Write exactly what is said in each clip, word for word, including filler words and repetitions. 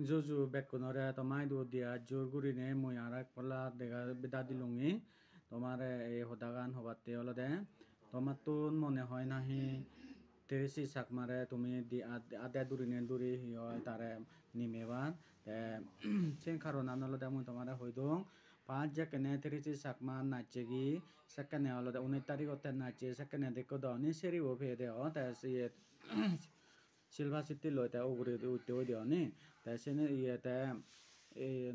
Juju bekkunore, toma idu diya jur gurine mui aro ek palla dega beda dilungi. Tomare ei hodagan hobatte olode, tomattun mone hoi nahi Tracy Chakmare tumi di ad-, ade durine duri hi hoi tare nimebar. Te sen karonan olode mui tomare hoi dong. Pas jekkene Tracy Chakma nachchegi, sekkene olode unis tarigotte nachche, sekkene dekko do ni seribo peye de o, te siye Silver City loi te uguredi utte oide oni. Te seni iye te, e,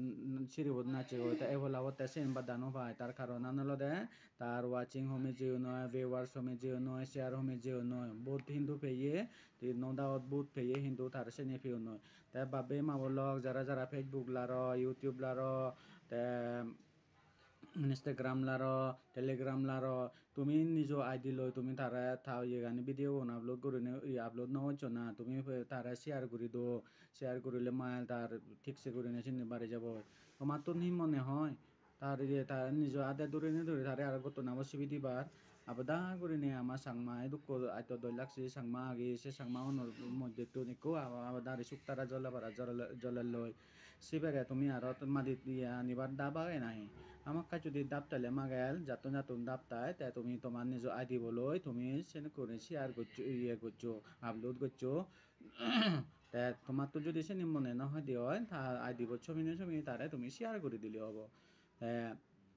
siribot nachchegoi te ebola obotte siyen bada no pai. Tar karonan olode tar watching home jeyon oi, viewers home jeyon oi, share home jeyon oi. Vote hintu peye, te no doubt vote peye hintu tar seni peyon oi. Te bab-bei ma-bon lok jara jara Facebook laro, YouTube laro, te Instagram laro, Telegram laro, tumi nijo I D loi tumi tare ta iyegani video gun upload gurine, iye upload no goccho na, tumi tare share guri do, share gurile mile tar thik se gurine sindi bari jabo. Tomattun hi mone hoi? Tar iye ta nijo ade durine duri tare aro gottonabo sibi dibar. Abada gurine ama Changma edukko atto dol lagse, Changma agi, se Changma unor moddettun ekko aba-, abada guri suk tara jole para jole-, jolelloi. Sibere tumi aro madit iye anibar dap age nahi? Hamakkai judi dap tele magel, jattun jattun dap tai, te tumi tomar nijo I D bo loi tumi senekkuri share goccho, iye goccho, upload goccho. Te tomattun judi seni mone no hoide oi, ta I D bo somine somine tare tumi share guri dile obo. Te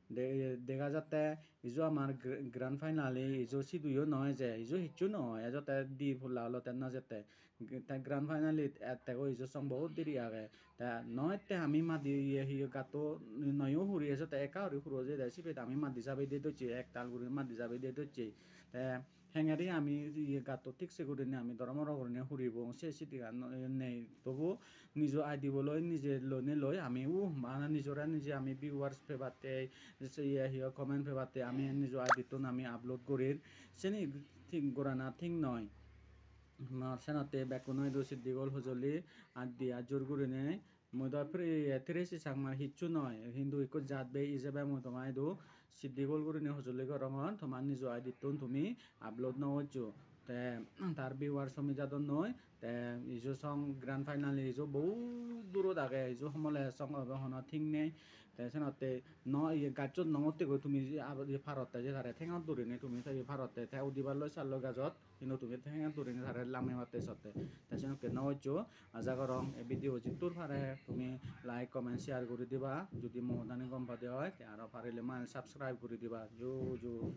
de-, dega jatte ijo amar gr-, grand finale ijo siduyo noi je, ijo hissu noi, ejotte di polla olotte no jette. Te grand finale ettego ijo song bohut diri age. Te no ette ami madi iye hiye gatto noyo huri ejotte ekka guri huro jeyede, sibet ami madi jabe de docche, ektal guri madi jabe de docche. Te hengeri ami iye gatto thik se gurinei ami doromoro gurinei huribong, se sidigan nei. Tobu nijo I D bo loi, nije loinei loi ami, uh, bana nijore nije ami viewers pebatte, se iye hi hoi comment pebatte ami nijo I D-ttun ami upload gurir. Seni thik gorana thik noi. Mor senotte bekkuno idu siddigol hojoli at di at jur gurinei. Mui do Tracy Chakmar hissu noi, hintu ikko jat bhei ijebe mui toma idu siddigol gurinei hojoli gorongor, tomar nijo I D-ttun tumi upload no goccho. Te tar viewers homi jadon noi, te ijo song grand finale ijo bohut durot age, ijo homole song obo hono thik nei. Te senotte no iye gacchot no ngotte goi tumi je aro je parotte je tare thengot durinei tumi te iye parotte, te udibar loi salloi gajot. Hintu tumi tenga durinei tare lamebatte sotte. Te senokke no goccho. Aja gorong ei video jittur pare tumi like, comment, share guri diba. Judi mo hodani gom pade oi, te aro parile mane subscribe guri diba. Ju ju.